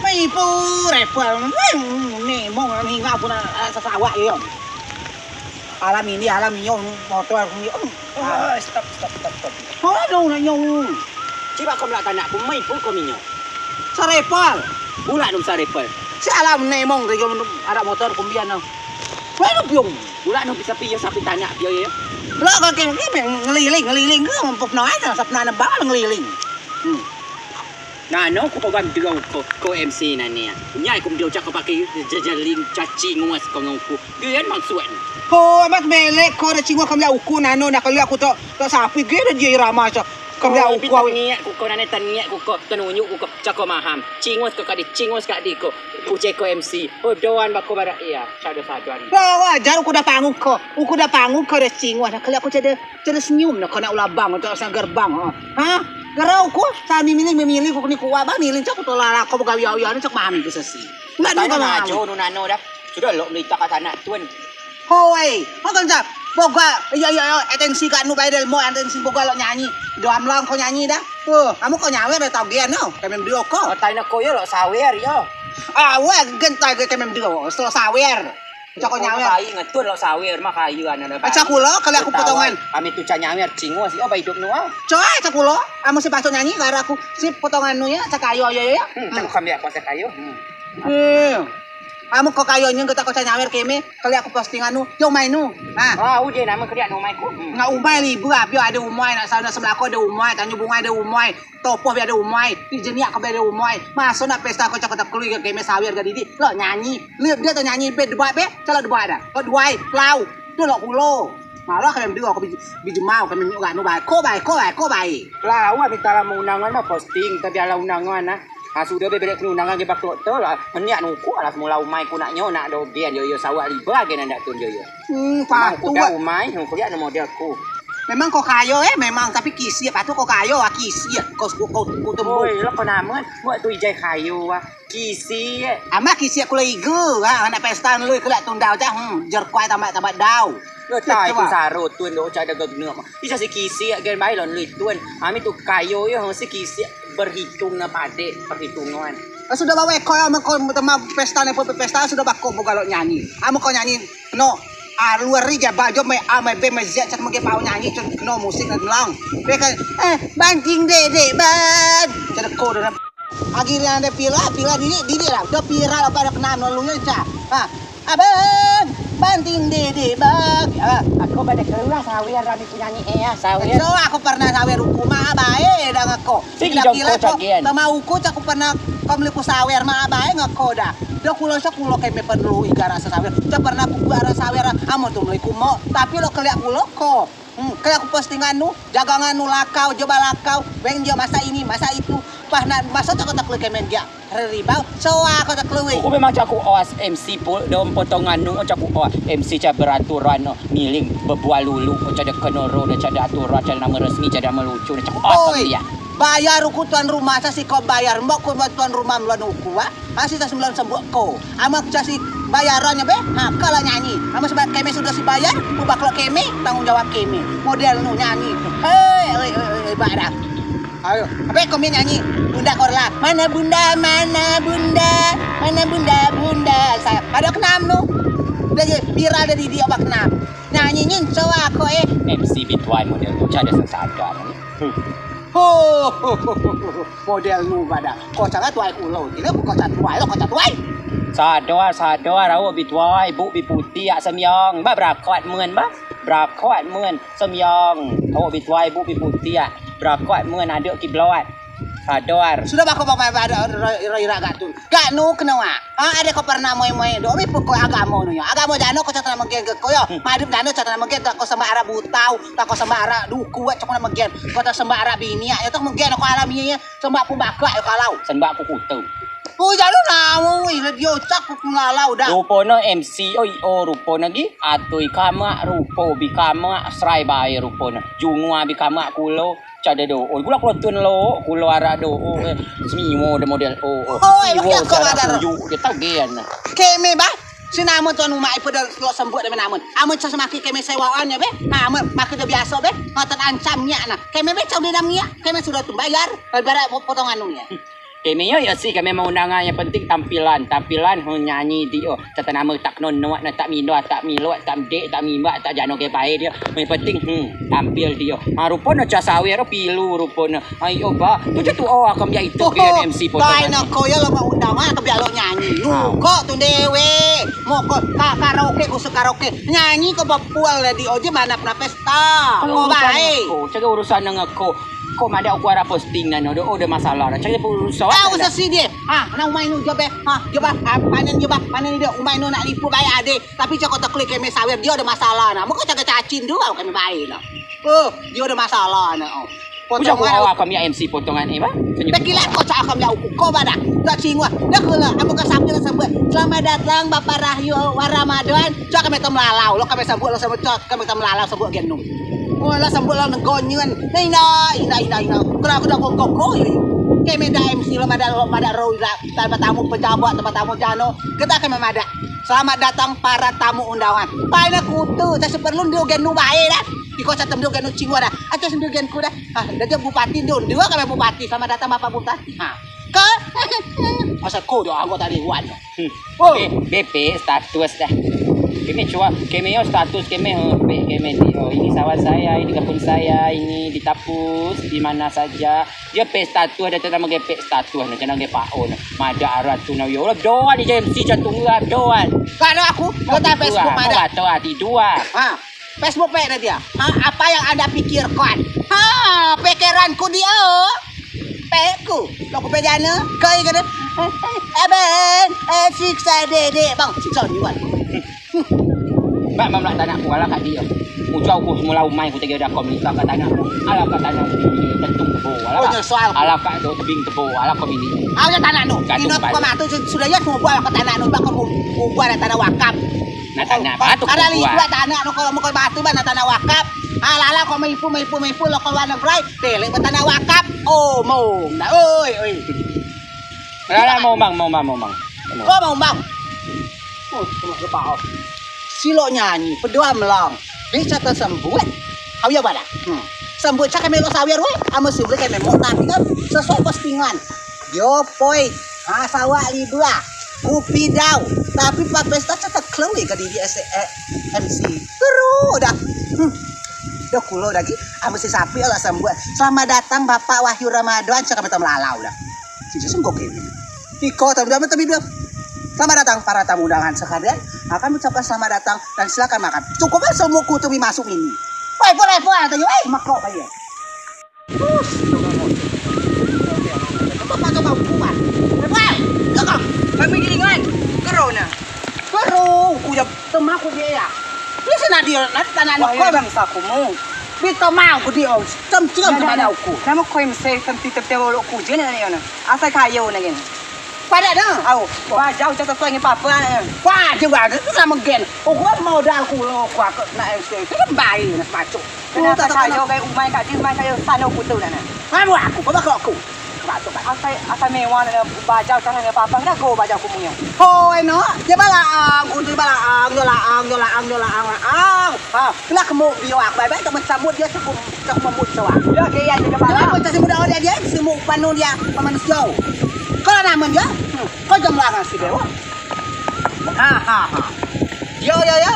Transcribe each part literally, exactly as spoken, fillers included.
Mai pu repel, ni mong ni ngau pun sesawak yo. Alam ini, alam iyo, motor ni. Oh, stop, stop, stop, stop. Oh, no, no, no. Ciba ko melak tanak ku, mai pu ko minyo. Sarepel. Bulak nu sarepel. Si alam ni mong tu, ada motor kumbian no. Wah, no piung. Bulak nu bisa piyo sapi tanak piyo yo. Bulak kaki ni ngeliling, ngeliling ke, mampus no aja, sapna nebak ngeliling. Hmm. Nano ku pegang dua uku ko M C nani. Nyai ku mdio cak ko pakai jejeling caci nguas ko ngau ku. Gen maksud ni. Ho, amat melek ko da cinguas kemliak uku nano nak keliak ku tok tok sapi gen da dia irama cak kemliak uku awi. Taniak ku ko nane taniak ku ko tenunjuk ku ko cak ko maham. Cinguas ko kadi cinguas kadi ko. Ucai ko M C. Ho doan bako barak iya. Cak da sadar. Lah wajar uku da pangguk ko. Uku da pangguk ko da cinguas nak keliak ku cak da. Cere senyum ne kena ulabang cak sang gerbang. Ha? Gerau ku sami miling memilih ku keni kuat ba miling cak ku tolak lako begawi awi ane cak mami ku sesi. Nak nu kena ajo nu nano dah. Sudah lok melita kata anak tun. Hoi, makan cak. Boga, iya iya iya, atensi kak nu bae del mo atensi boga lok nyanyi. Doam lang ko nyanyi dah. Oh, kamu ko nyawer dah tau gen no. Kemem duo ko. Otai nak ko yo lok sawer yo. Awe gentai ge kemem duo, so sawer. Cak ko nyawer. Kai ngetun lok sawer mah kayu ana da. Acak kulo kali aku potongan. Kami tu cak nyawer cingo si oba hidup nu ah. Coa acak kulo. Amu si pacok nyanyi karo aku si potongan nu ya cak kayu ya ya. Hmm, cak kami aku cak kayu. Hmm. Amu ko kayu nyen kita ko cak nyawer keme kali aku postingan nu. Yo mai nu. Ha. Oh, uje nama kerja nu mai ku. Hmm. Nggak umai libur abio ada umai nak sana sebelah ko ada umai tanjung bunga ada umai. Topoh be ade umai, pi jeniak ke be ade umai. Maso nak pesta ko cako tekelui ke keme sawer ke didi. Lok nyanyi. Liat dio tu nyanyi be debat be. Calo debat dah. Lok duai, pelau. Tu lok kulo. Malah kalian dua ko bi jemau kalian nyuk ganu bae. Ko bae, ko bae, ko bae. Lau ah minta lah undangan mah posting tapi ala undangan ah. Ha sudah be belek undangan ke bak doktor lah. Meniak nuku alas mula umai ku nak nyo nak dogen yo yo sawak liba gen ndak tun yo yo. Hmm, patut. Ku dah umai, ku liak model ku. Memang ko kayo eh, memang tapi kisik patut ko kayo ah kisik. Ko ko ko temu. Oi, lo ko namen, buat tu ijai kayo ah. Kisik. Ama kisik kulo igo ah, anak pesta lu kelak tundau cah. Hmm, jerkuai tambah tambah dau. Lo tai ku saro tun do cak dagang gena mah. Bisa si kisik gen bae lon lu tun. Ami tu kayo yo si kisik berhitung na padek perhitungan. Sudah bawa ko ama ko tema pesta ne pesta sudah bako buka lo nyanyi. Ama ko nyanyi. No, ah, luar ri ja bajo me A me B me Z cak mege pau nyanyi cak keno musik nang lang. Be kan eh banting dede ban. Cak ko do. Agi rian de pila pila didi didi lah. Do pira apa do kenam no lu nyen cak. Ha. Abang, banting dede bang. Ha. Ako bade keluar sawer rami ku nyanyi eh sawer. So ako pernah sawer uku ma bae dang ako. Sigi dong ko cagen. Tama uku cak ku pernah ko meli ku sawer ma bae ngako dah. Dah kulo cak kulo keme perlu iga rasa sawer. Cak pernah ku buat rasa sawer amo tu meli ku mo. Tapi lo keliak kulo ko. Hmm, keliak ku postingan nu, jagangan nu lakau, joba lakau, weng dio masa ini, masa itu. Pah nak masa cak kota keliak keme dio. Ribau, soa kota keliak. Uku memang cak ku os M C pul dom potongan nu cak ku os M C cak beraturan no. Miling bebual lulu, cak de kenoro, cak de aturan, cak de nama resmi, cak de nama lucu, cak os. Oi, bayar uku tuan rumah, sa si ko bayar, mbok ku tuan rumah melon uku ah. Asi sa sembilan sembuk ko. Ama sa si bayaran be, ha kala nyanyi. Ama sebab keme sudah si bayar, ubah kelo keme, tanggung jawab keme. Model nu nyanyi. Hei, oi oi oi badak. Ayo, ape komen nyanyi? Bunda Korla. Mana bunda, mana bunda, mana bunda, bunda. Saya pada kenam nu. Dah viral dari dia bak kenam. Nyanyi nyin coa ko eh. M C bituai model tu cak ada sesadar. Ho, ho, ho, ho, ho. Model nu pada. Ko sangat tuai kulo. Kira ko cak tuai lo, ko cak tuai. Sadar, sadar, awak bituai, buk biputiak semyang. Ba berakot men ba. Berakot men semyang. Awak bituai, buk biputiak. Berakot men adek kiblat. Sadar. Sudah bako bapak ada ira gak tu. Gak nu kena wak. Ha, ade ko pernah moi-moi do mi pukoi agamo nu yo. Agamo jano ko cak tena megen ke ko yo. Madep jano cak tena megen ko sembah arak butau, tak ko sembah arak duku wak cak tena megen. Ko tak sembah arak biniak yo tak megen ko alam iye. Sembah pun bakak yo kalau. Sembah ku kute. Ui jano namu ui le dio cak ku lalau dah. Rupo ne M C oi o rupo ne gi atui kamak rupo bi kamak serai bae rupo ne. Jungua bi kamak kulo. Cak de do o gula kulo tun lo kulo arak do o eh semiwo de model o o. Oi, semiwo makin ko cak arak ada. Kuyu de tau gen. Keme ba. Si namen tuan rumah ipe de lo sembuk de namen. Amen cak semakin keme sewaan ya be. Amen makin de biaso be. Ngotot ancam nyak na. Keme be cak de dam nyak. Keme sudah tu bayar. Barat potongan nu ya. Keme yo, yo si keme mau undangan, yang penting tampilan, tampilan, hmm, nyanyi dio. Tata nama tak nono, na tak mino, tak milo, tak mdek, tak mimbak, tak jano ke bae dio. Yang penting, hmm, tampil dio. Ha, rupo ne ca sawer, pilu rupo ne. Ayo ba, tu je tu o akam ya itu ke M C foto. Bai ne ko yo lo mau undangan, ke biar lo nyanyi. Lu ko tu dewe. Mau ko ka-, karaoke, ku se karaoke. Nyanyi ko bapul le dio je mana pernah pesta. Ko bae. Ko, cak urusan ngen ko. Ko madeak uku ara posting nano, do, o, de masalah. Cak urusan. Ah, urusan si die. Ha, na umai nu jobe. Ha, joba, ah, panen joba, panen dio umai nu nak lipu bae ade. Tapi cak ko teklik keme sawer dio de masalah na. Moko cak cacin do, keme bae na. Oh, dio de masalah na. Oh. Ujar ku awak kami M C potongan, eh, ba? Tekilat ko cak kami uku ko badak. Tak cingua. Dah kula, apa ke sambil sebut. Selamat datang Bapak Rahyu Waramadan. Cak kami tem lalau, lo kami sebut, lo sebut, cak kami tem lalau sebut genung. Oh, lo sebut lo negonyen. Nah, ina, ina, ina, ina. Kena aku dah kongkong ko, yo, yo. Kami dah M C lo madak, lo madak ro, ira, tanpa tamu pejabat, tanpa tamu jano. Kita kami madak. Selamat datang para tamu undangan. Pai na kutu, cak seperlu ndio genung bae dah. Iko cak tem ndio genung cingua dah. Acak ndio genku dah. Ah, dah dia bupati ndio, ndio kami bupati. Selamat datang Bapak Bupati. Ha. Ke? Masa ko dio anggota dewan. Hmm. Oh. Be-, B P status dah. Keme cua, keme yo status keme, eh, pe-, keme di, oh, ini sawah saya, ini kebun saya, ini di tapus, di mana saja. Dio pe status, dah tenang mengepek status ne, tenang ge pao ne. Madeak ara tu na yo. Doan ni M C cak tunggu doan. Kak, aku, kota Facebook madeak. Kota tidur. Ha. Facebook pe ne dia. Ha, apa yang Anda pikirkan? Ha, pikiranku dio. Peku. Lo ku pe jano, koi kene. Abang, eh, siksa dedek, bang. Siksa ni, wan. Bak mamlak tanak ku, alah kak dio. Ujau ku semula umai ku tegi dak ko minta kak tanak ku. Alah kak tanak ku, tentu tebo. Alah kak, alah kak do tebing tebo, alah ko mini. Alah tanak no. Ino ko matu sudah ya semua buah kak tanak no, bak ko buah tanak wakaf. Nah, tanak batu. Ada lagi dua tanak no, kalau mau batu bana tanak wakaf. Alah, alah, ko maipu, maipu, maipu, lo ko luar negeri, belek batanak wakaf. Oh, mau, dah, oi, oi. Alah, alah, mau bang, mau bang, mau bang. Ko mau bang. Oh, cuma lupa, oh. Silo nyanyi, pedoa melang. Be cata sambut. Hau ya bada. Hmm. Sambut cak keme lo sawer, weh. Ame sambut keme mau nanti kan sesuai postingan. Yo poi. Ha, sawak libua. Kupi dau. Tapi pak pesta cak tekleng ke di, di S A M C. Teru dah. Hmm. Dah kulo lagi. Ame si sapi lah sambut. Selamat datang Bapak Wahyu Ramadan. Cak keme tem lalau dah. Sisi sungguh keme. Iko tamu dua, tamu dua. Selamat datang para tamu undangan sekalian. Akan ucapkan selamat datang dan silakan makan. Cukup lah semua kutu masuk ini. Woi, boleh, boleh, tanya, woi, makok aja. Us, apa kata kau kuat? Woi, kau, kami gilingan. Corona. Corona, ku jawab. Temau ku dio ya. Ni sena dio, nak tanak no. Wahai bangsa kumu. Bi temau ku dio, cem cem temau ku. Nama kau mesti temti temti olok ku je nak ni ana. Asai kayo nak ni. Padeak ne. Au, bajau cak sesuai ngen papa ne. Wah, je bagus tu sama gen. Oh, gua modal ku lo, gua ke nak M C. Kan baik nak sepatu. Kena asai kayo gai umai kak jin, umai kayo sano ku tu nak. Kamu aku, apa kau aku? Asai, asai mewah ne, bajau cak ne papa, kena go bajau ku munyo. Hoi no, je balaang, kuntu balaang, yo laang, yo laang, yo laang, laang. Ha, kena kemuk bio aku, baik-baik tak mencabut dia cukup, cukup membut coa. Ya, ke ya, je balaang. Dia pun tak semut dia, dia semut panu dia, paman sio. Kalau namen dia, hmm, kau jam laang si dewa. Ha, ha, ha. Yo, yo, yo.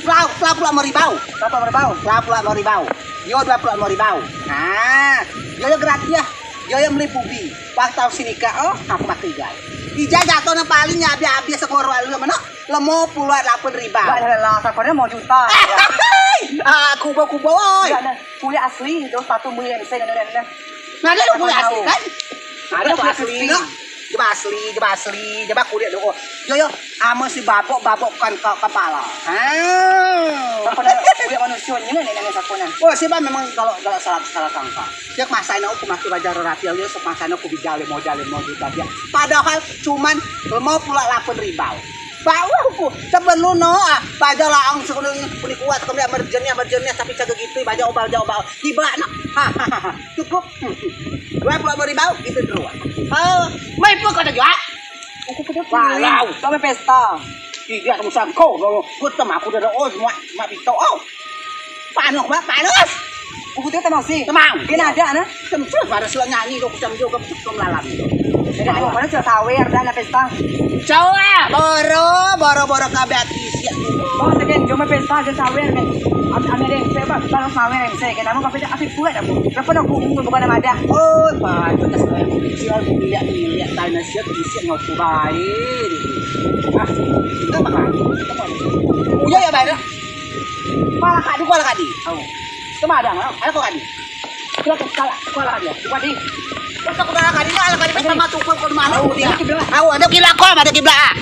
Pelau, pelau puluak limo ribau. Berapa ribau? Pelau puluak limo ribau. Yo, dua puluak limo ribau. Ha. Yo, yo, gratis ya. Yo, yo, meli pubi. Pas tau sini kak, oh, aku mati gai. Ijai jatuh ne paling ya, abis-abis sekoro lu mana? Limo puluak lapan ribau. Enggak ada lah, aku mau juta. Ah, kubo, kubo, oi. Enggak ada. Kulit asli, tu sepatu beli yang saya ada. Nah, dia kulit asli kan? Ada kulit asli, no? Jeba asli, jeba asli, jeba kulit do. Yo, yo, ame si babok, babok kan ke kepala. Ha. Apa nak kulit manusia ni, nenek, nenek siapa nak? Oh, si ba memang kalau, kalau salah, salah sangka. Dia kemasan aku mati bajau rapi, dia kemasan aku bijau limo, limo juta dia. Padahal cuman limo puluak lapan ribau. Bau aku, sebelum no, ah, bajau laang sekolah ni, kulit kuat, kami amerjen ni, amerjen ni, tapi caga gitu, bajau, bajau, bau. Tiba no. Ha, ha, ha, ha. Cukup. Dua puluak limo ribau, itu terus. Oh, mai pun kau tak jual? Aku kena pulang. Walau. Kau main pesta. Tidak, kamu sangkau. Kau, kau teman aku dah, oh, mak, mak pito, oh. Panas, mak, panas. Aku tu teman si. Teman. Dia ada, nah. Semua pada sila nyanyi, kau kucam juga, kau melalam. Jadi, aku mana cok sawer dah nak pesta. Cok ah, boro, boro, boro kabeh ati siap. Oh, tekan cuma pesta je sawer kan. Ami, ami ada yang saya, Bang, kalau sawer yang saya kan, namun kau pesta asik kuat aku. Lepas aku umur kepada madah. Oh, patut dah sawer. Siap, lihat, lihat, tanya siap, siap ngaku baik. Ah, kita makan. Uya ya, baik dah. Pala kadi, pala kadi. Au. Kemana, Bang? Ada kok kadi. Kau kalah, kau kalah dia. Bukan di. Kau kalah kadi, kalah kadi, sama tukul kau mana? Au, dia kiblat. Au, ada kiblat kau, ada kiblat.